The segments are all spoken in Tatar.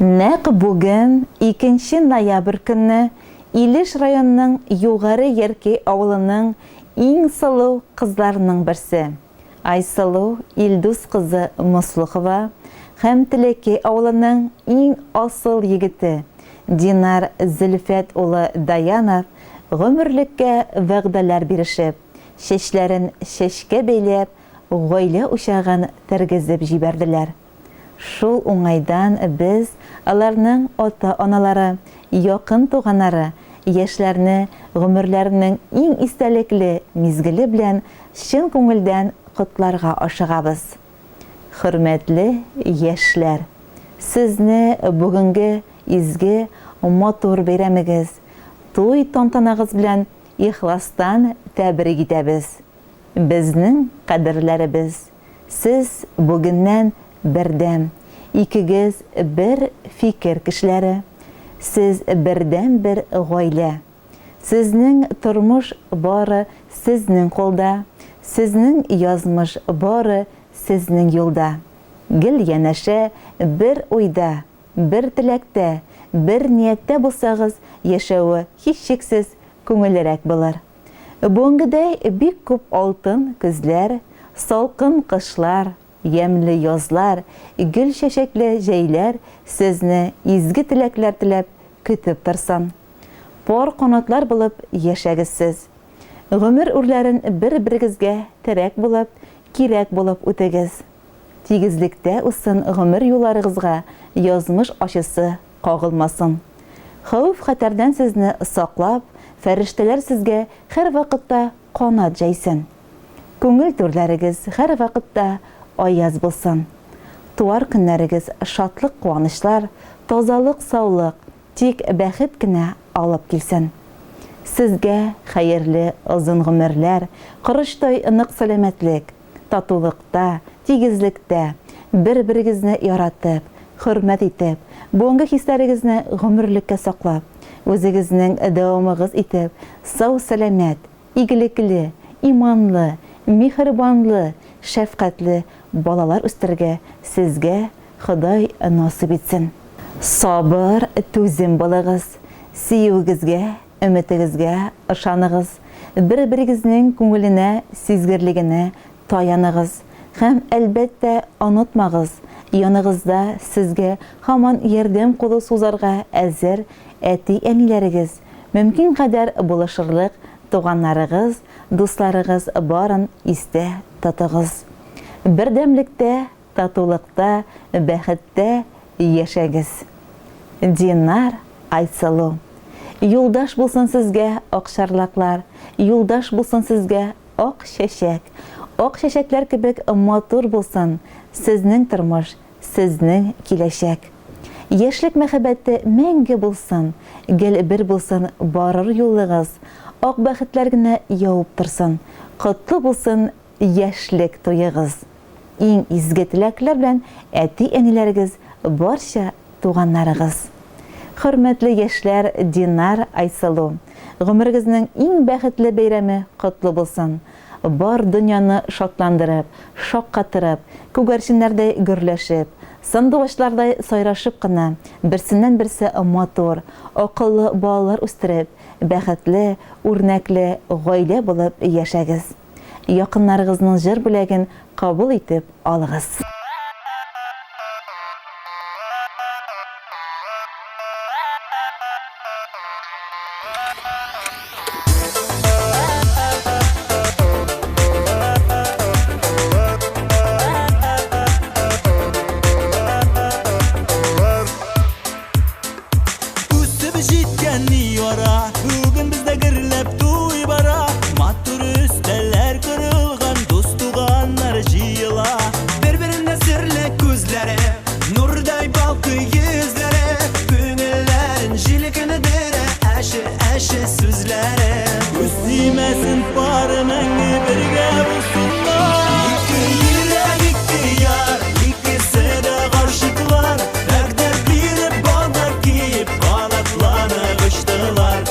Нәкъ бүген, икенче ноябрь көнне, Илеш районының Югары Яркәй авылының иң сылу кызларының берсе, Айсылу Илдус кызы Мослыхова һәм Теләкәй авылының иң асыл егете, Динар Зөлфәт улы Даянов гомерлеккә вәгъдәләр бирешеп, чәчләрен чәчкә бәйләп, гаилә учагын тергезеп җибәрделәр. Шул уңайдан без, аларның ата-аналары, якын туганнары, яшьләрне гомерләренең иң истәлекле мизгеле белән чын күңелдән котларга ашыгабыз. Хөрмәтле яшьләр! Сезне бүгенге изге, матур бәйрәмегез, туй тантанагыз белән ихластан тәбрик итәбез! Безнең кадерләребез, сез бүгеннән бердәм, икегез бер фикер кешеләре, сез бердәнбер гаилә. Сезнең тормыш бары сезнең кулда, сезнең язмыш бары сезнең юлда. Гел янәшә, бер уйда, бер теләктә, бер нияттә булсагыз, яшәве һичшиксез күңеллерәк булыр. Бүгенгедәй бик күп алтын көзләр, салкын кышлар, ямьле язлар, гөл-чәчәкле җәйләр сезне изге теләкләр теләп көтеп торсын. Пар канатлар булып яшәгез сез. Гомер үрләрен бер-берегезгә терәк булып, кирәк булып үтегез. Тигезлектә узсын гомер юлларыгызга язмыш ачысы кагылмасын. Хәвеф-хәтәрдән сезне саклап, фәрештәләр сезгә һәрвакытта канат җәйсен. Күңел түрләрегез һәрвакытта аяз булсын. Туар көннәрегез шатлык-куанычлар, тазалык-саулык, тик бәхет кенә алып килсен. Сезгә хәерле озын гомерләр, корычтай нык сәламәтлек, татулыкта, тигезлектә, бер-берегезне яратып, хөрмәт итеп, бүгенге хисләрегезне гомерлеккә саклап, үзегезнең дәвамыгыз итеп, сау-сәламәт, игелекле, иманлы, миһербанлы, шәфкатьле балалар үстерергә сезгә Ходай насыйп итсен. Сабыр, түзем булыгыз, сөюегезгә Өметегезгә ышаныгыз, бер-берегезнең күңеленә, сизгерлегенә таяныгыз һәм, әлбәттә, онытмагыз, яныгызда сезгә һаман ярдәм кулы сузарга әзер әти-әниләрегез, мөмкин кадәр булышырлык туганнарыгыз, дусларыгыз барын истә тотыгыз. Бердәмлектә, татулыкта, бәхеттә яшәгез! Динар Айсылу. Юлдаш булсын сезгә акчарлаклар, Юлдаш булсын сезгә ак чәчәк. Ак чәчәкләр кебек матур булсын Сезнең тормыш, сезнең киләчәк. Яшьлек мәхәббәте мәңге булсын, Гел бер булсын барыр юлыгыз. Ак бәхетләр генә явып торсын, Котлы булсын яшьлек туегыз. Иң изге теләкләр белән әти-әниләрегез, барча туганнарыгыз. Хөрмәтле яшьләр Динар, Айсылу! Гомерегезнең иң бәхетле бәйрәме котлы булсын! Бар дөньяны шатландырып, шаккатырып, күгәрченнәрдәй гөрләшеп, сандугачлардай сайрашып кына, берсеннән-берсе матур, акыллы балалар үстереп, бәхетле, үрнәкле гаилә булып яшәгез! Якыннарыгызның җыр бүләген кабул итеп алыгыз. Үсеп җиткән ни ара, бүген бездә гөрләп туй бара. Матур өстәлләр корылган, дус туганнар җыела. Бер-беренә серле күзләре, нурдай балкый йөзләре, күңелләрен җилкендерә әче-әче сүзләре. Күз тимәсен пары мәңге бергә булсыннар. Ике йөрәк, ике яр, икесе дә гашыйклар. Вәгъдә биреп, бана киеп, канатланып очтылар.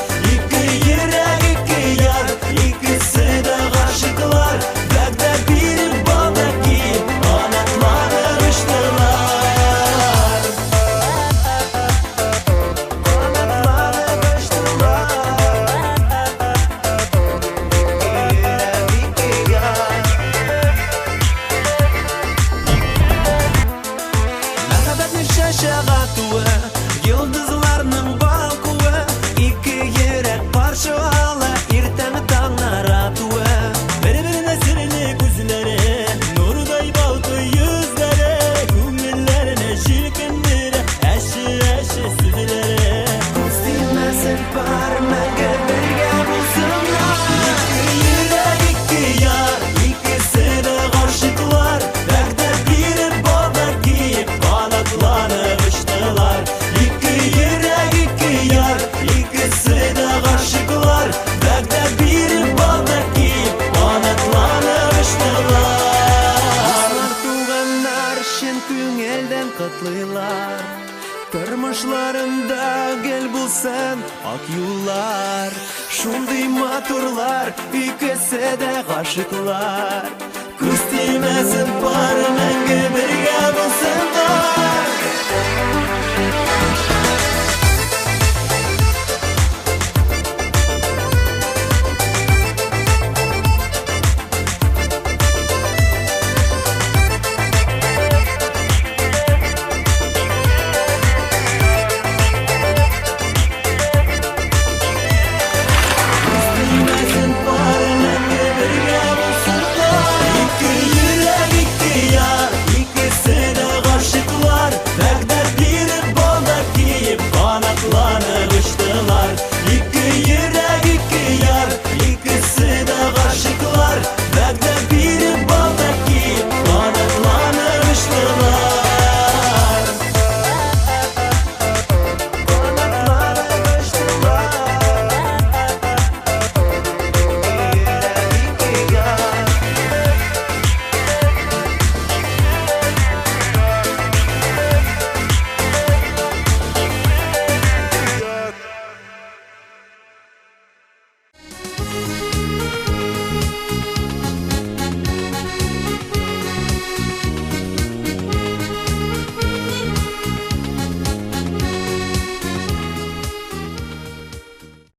Юлларында гел булсын ак юллар. Шундый матурлар, икесе дә гашыйклар. Күз тимәсен пары мәңге бергә булсыннар.